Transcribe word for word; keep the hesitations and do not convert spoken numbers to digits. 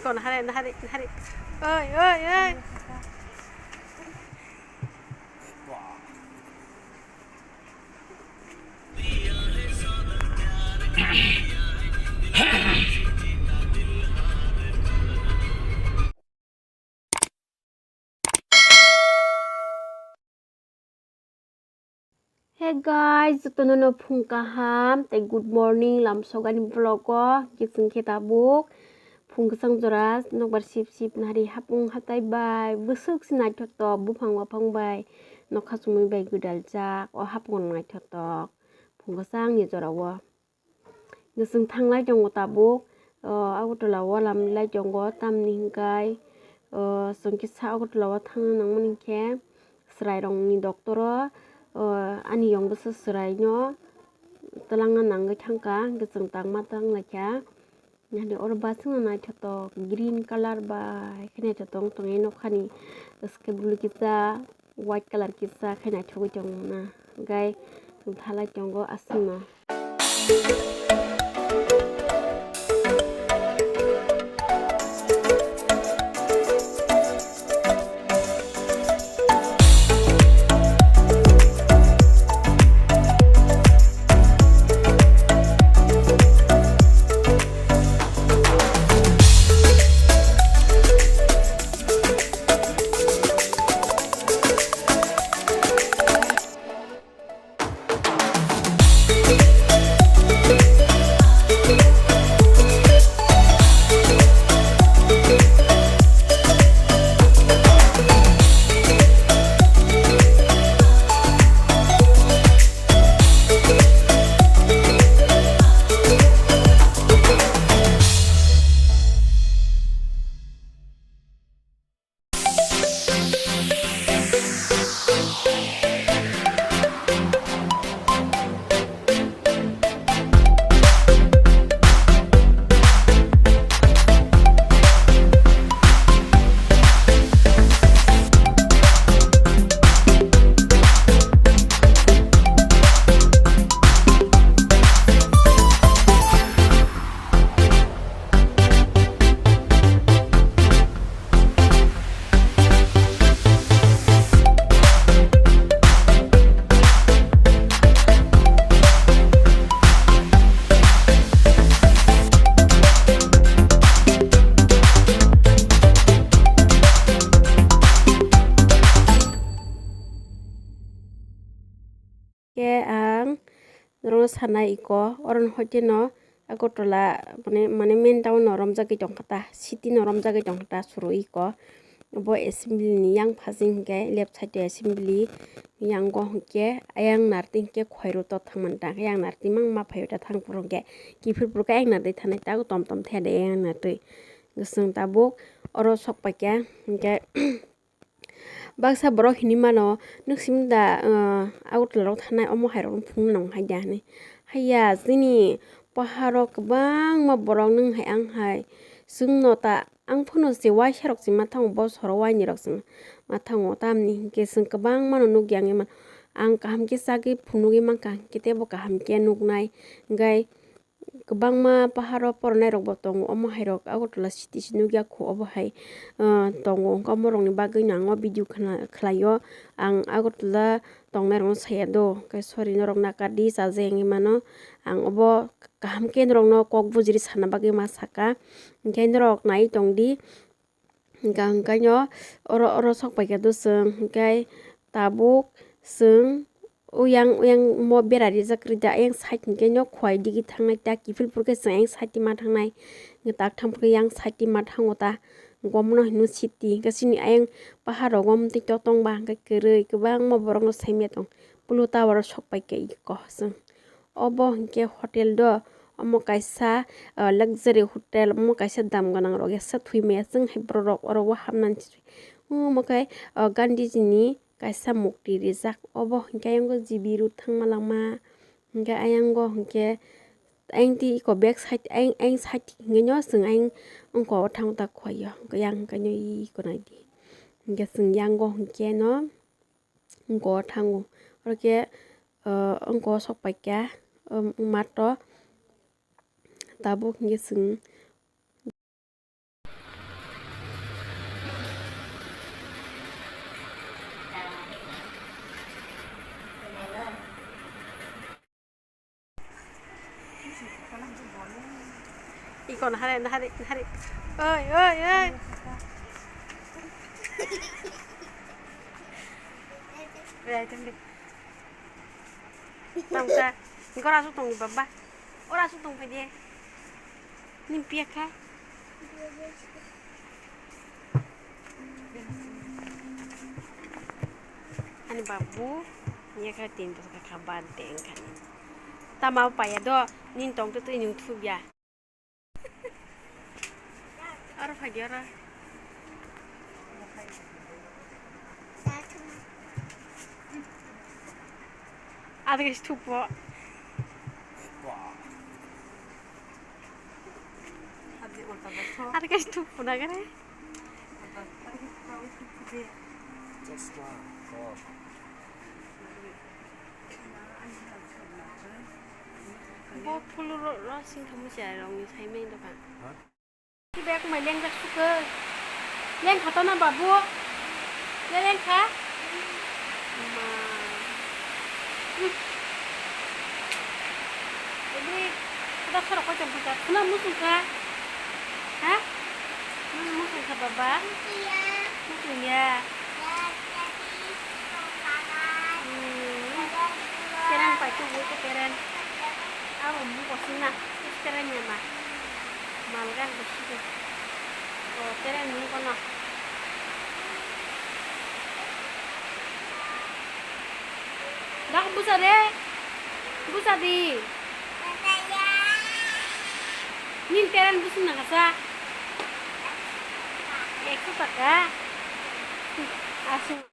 Kon hari, hari, hari. Oi, oi, oi. Hey guys, jotono no phung kaham tei good morning lamsok ani vlog o. Hwnkhe chwng khe tabuk phung kwchang jora nokbar sip sip nari hapung hatai bai bwswk se naithotok buphang waphang bai nokha chumui bai gwdaljak o hapung naithotok phung kwchang ni jora o. Chwng thanglai tongo tabuk, o, Agartala o lamlai tongo, tamni hwnkhe, o, chwng kisa Agartala o thangna nangmani hwnkhe chwrairokni doctor o, o, ani yong bwsa chwraino twlangna nangwi thangkha, hwnkhe chwng tangma tanglaikha. Yani oro bus wngno naithotok green colour bai khe naithotok wng tongwi nokhani sky blue kisa. White colour kisa khe naithogwi tongo na, hwnkhe chwng thalai tongo aswkno. Khe ang norokno sanai iko, oro ni hoite no Agartala mane, mane main town no romjagwi tongkha ta, city no romjagwi tongkha ta suru iko. Bo assembly ni yang phasing hinkhe left side o assembly yango hinkhe ayang nartwi hinkhe khwlairu to thangmani ta, ayang nartwi mang ma phaio ta thang phuru hinkhe kiphilphuru khe ayang nartwi thanai ta, tom tom thaya de ayang nartwi. Chwng tabuk oro sok paikha hinkhe. Baksa borok hinwi mano, "Nwk simi da, ah, Agartala rok thanai, omo hai rok no phunuknai nang hai da?" hinwi. Haiya, chini pahar o kwbangma borok nwng hai ang hai. Chwngno ta, ang phano se uaisa rok se ma thango, bosor o uaini rok se ma thango. Tamni hinkhe chwng kwbangma no nukya wngwi mano. Ang kaham khe chagwi phunugwi mankha, hinkhe teibo kaham khe nuknai. Hinkhe kwbangma pahar o poronai rok bo tongo, omo hai rok Agartala city se nukya kho, obo hai, ah, tongo, hwnkhe omo rok ni bagwi no ang o video khna-, khlai o, ang Agartala tongnai rok no saya do, hwnkhe sorry norok nakar di, chaja wngwi mano, ang obo kaham khe norok no kok bujiri sana bagwi ma saka, hwnkhe norok nai tong di. Hwnkha hwnkhe no oro, oro sok paikha do chwng, hwnkhe tabuk chwng uyang, uyang mo bera rijak rida, ayang side hwnkhe no khwlai digi thangnai ta, kiphilphuru khe chwng ayang side ma thangnai, hwnkhe tak thang phuru yang side ma thango ta, hwnkhe omono hinwi city, hwnkhe chini ayang pahar rogo mwtwi totong ba hwnkhe kwrwi kwbangma borokno saimanya tong, pulo tower o sok paikha iko chwng. Obo hwnkhe hotel do, omo kaisa, ah, luxury hotel, omo kaisa dam gwnang rok ya sa thwi maya chwng hai borok rok oro o hapnani se thwi. Omo khe, ah, Gandhiji ni kaisa murti rijak, obo hwnkhe ayang o G B road thangma langma, hwnkhe ayang o hwnkhe ayang twi iko back side ayang, ayang side hwnkhe no chwng ayang ongko o thang ta khuaio, yang hwnkhe no iko nai di, hwnkhe chwng yang o hwnkhe no. Ongko thango. Oro khe, ah, ongko sok paikha, um, mato. Tabuk hwnkhe chwng. Kon hari, hari, hari. Oi, oi, oi. Oi, ai tong di. Tong sa. Engko ora asuk tong di baba. Ora asuk tong phai di. Nim piya kha. Ani babu, niya kha tin bwswk kha bad de wngkha ni. Tama paya do, nin tong tu twi nung thuk ya. Aro phai di aro. Ada guys thupo. Ada guys thupo na gare. Bo phuluro ro sing khamu se ai rong ni sai mai dokan. Ha? Ki bek mai leng jak suke. Leng kha to na babu. Le leng kha. Ma. Hmm. Ini kita sorok ko jam buka. Kena musuh kha. Ha? Mana musuh kha baba? Musuh ya. Hmm. Keren pai tu bu keren. Aro mu kosina. Keren ya ma. Malga bisi de. O keren mu kono. Dak busa de. Busa di. Nin keren busi na kasa. Ekso taka. Asu.